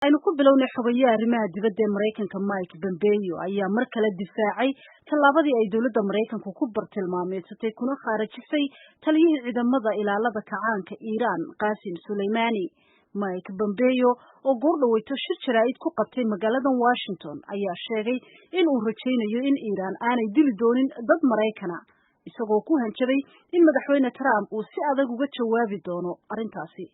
Aynu ku bilownay, xogayaha arrimaha dibadda ee Maraykanka Mike Pompeo ayaa mar kale difaacay tallaabadii ay dowladda Maraykanku ku bartilmaameedsatay kuna khaarajisay taliyihii ciidamada ilaalada kacaanka Iiraan, Qaasim Suleymani. Mike Pompeo oo goordhaweyto shir jaraa'id ku qabtay magaalada Washington ayaa sheegay in uu rajaynayo in Iiraan aanay dili doonin dad Maraykana, isagoo ku hanjabay in Madaxweyne Trump uu si adag uga jawaabi doono arrintaasi.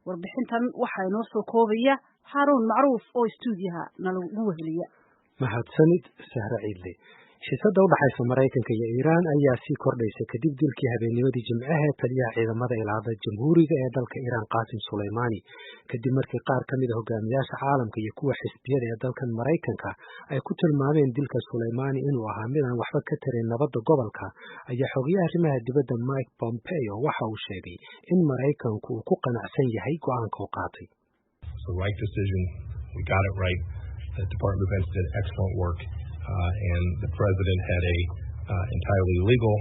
Warbixintan waxaa inoo soo koobaya Xaaruun Macruuf oo istuudiyaha nalagu weheliya. Mahadsanid, Sahre Ciidle. Xiisadda u dhaxaysa Maraykanka iyo Iiraan ayaa sii kordhaysa kadib dilkii habeennimadii Jimcaha ee taliyaha ciidamada ilaalada jamhuuriga ee dalka Iiraan, Qaasim Suleymani, kadib markii qaar ka mid a hogaamiyaasha caalamka iyo kuwa xisbiyada ee dalkan Maraykanka ay ku tilmaameen dilka Suleymani inuu ahaa mid aan waxba ka tarin nabadda gobolka, ayaa xogayaha arrimaha dibadda Mike Pompeo waxa uu sheegay in Maraykanku uu ku qanacsan yahay go'aanka uu qaatay. The right decision. We got it right. The Department of Defense did excellent work, and the president had a entirely legal.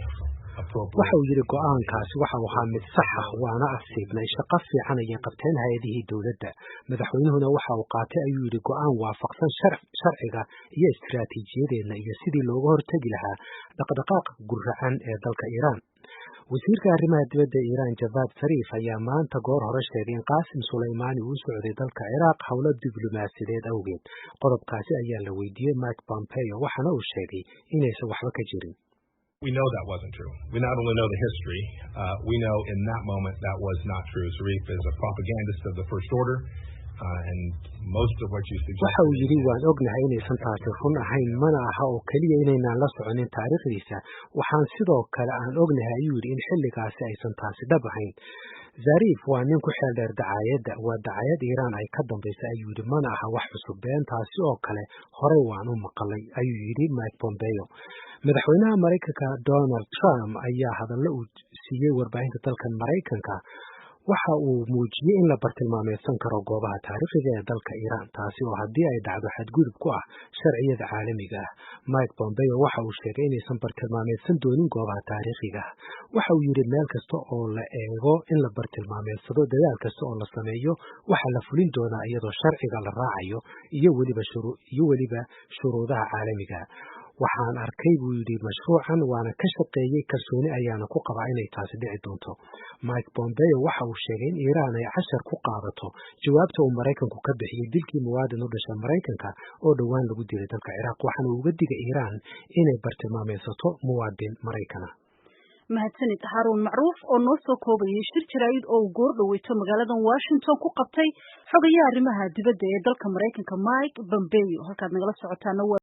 Waxa uu yidhi, "Go'aankaasi waxa uu ahaa mid sax ah, waana asiibnay. Shaqo fiican ayay qabteen hay'adihii dowladda. Madaxweynuhuna waxa uu qaatay," ayuu yidhi, "go'aan waafaqsan sharciga iyo istiraatiijiyadeenna iyo sidii looga hortegi lahaa dhaqdhaqaaqa guracan ee dalka Iiraan." Wasiirka arrimaha dibadda Iiraan Javad Sariif ayaa maanta goor hore sheegay in Qaasim Suleymani uu u socday dalka Ciraaq howlo diblomaasiyadeed awgeed. Qodobkaasi ayaa la weydiiyey Mike Pompeo, waxaana uu sheegay inaysan waxba ka jirin. We know that wasn't true. We not only know the history, we know in that moment that was not true. Zarif is a propagandist of the first order. Waxa uu yidhi, "Waan ognahay inaysan taasi run ahayn. Mana aha oo keliya inaynaan la soconin taariikhdiisa, waxaan sidoo kale aan ognahay," ayuu yidhi, "in xilligaasi aysan taasi dhab ahayn. Zariif waa nin ku xeel dheer dacaayadda, waa dacaayad Iiraan ay ka dambaysa," ayuu yidhi. "Mana aha wax cusub, beentaasi oo kale horey waan u maqalay," ayuu yidhi Mike Pompeo. Madaxweynaha Maraykanka Donald Trump ayaa hadallo uu siiyey warbaahinta dalkan Maraykanka waxa uu muujiyey in la bartilmaameysan karo goobaha taariikhiga ee dalka Iiraan, taasi oo haddii ay dhacdo xadgudub ku ah sharciyada caalamiga ah. Mike Pompeo waxa uu sheegay inaysan bartilmaameysan doonin goobaha taariikhiga ah. Waxa uu yidhi, "Meel kasta oo la eego in la bartilmaameedsado, dadaal kasta oo la sameeyo waxaa la fulin doonaa iyadoo sharciga la raacayo iyo weliba shuruudaha caalamiga. Waxaan arkay," buu yidhi, "mashruucan, waana ka shaqeeyey, kalsooni ayaana ku qabaa inay taasi dhici doonto." Mike Pompeo waxa uu sheegay in Iiraan ay cashar ku qaadato jawaabta uu Maraykanku ka bixiyey dilkii muwaadin u dhashay Maraykanka oo dhowaan lagu dilay dalka Ciraaq, waxaana uu uga digay Iiraan inay bartilmaameysato muwaadin Maraykana. Mahadsanid, Haruun Macruuf, oo noo soo koobayay shir jaraa'id oo uu goor dhaweyto magaalada Washington ku qabtay xogayaha arrimaha dibadda ee dalka Maraykanka Mike Pompeo. Halkaad nagala socotaana waa